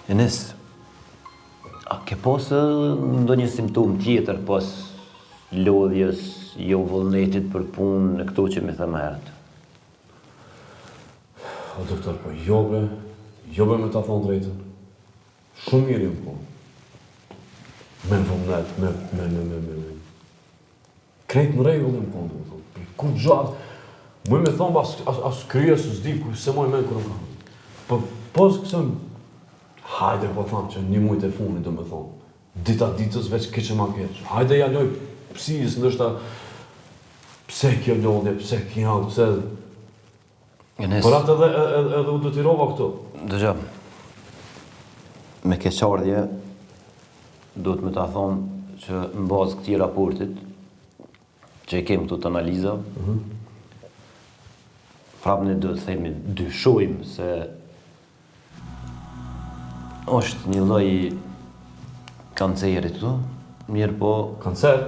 Enes, a ke pasë ndonjë simptomë tjetër pos lodhjes, jo vullnetit për punë e këto që m'i the më herët? O doktor, po jo be, jo be me ta thonë drejtën. Shumë mirë jam konë. Me vullnet, me, me, me, me, me, me. Krejt në rregull jam konë, domethonë. Për kurgjo, muj me thonë, as, as, as krye, s'di, ku s'e maj men kur më ka. Po, pos kësaj, hajde po thamë që një mujt e funit, domethonë. Dita ditës veç keq e ma keq. Hajde ja loj psihës, ndoshta, pse kjo lodhje, pse kjo, pse... Enes. Për atë edhe, edhe, edhe u detyrova këtu. Dëgjo. Me keqardhje, duhet me ta thonë që në bazë këtij raportit, që e kemë këtu të analiza, mm -hmm. prapë ne duhet të themi dyshojmë se është një lloj kanceri këtu, mirëpo... Kancer?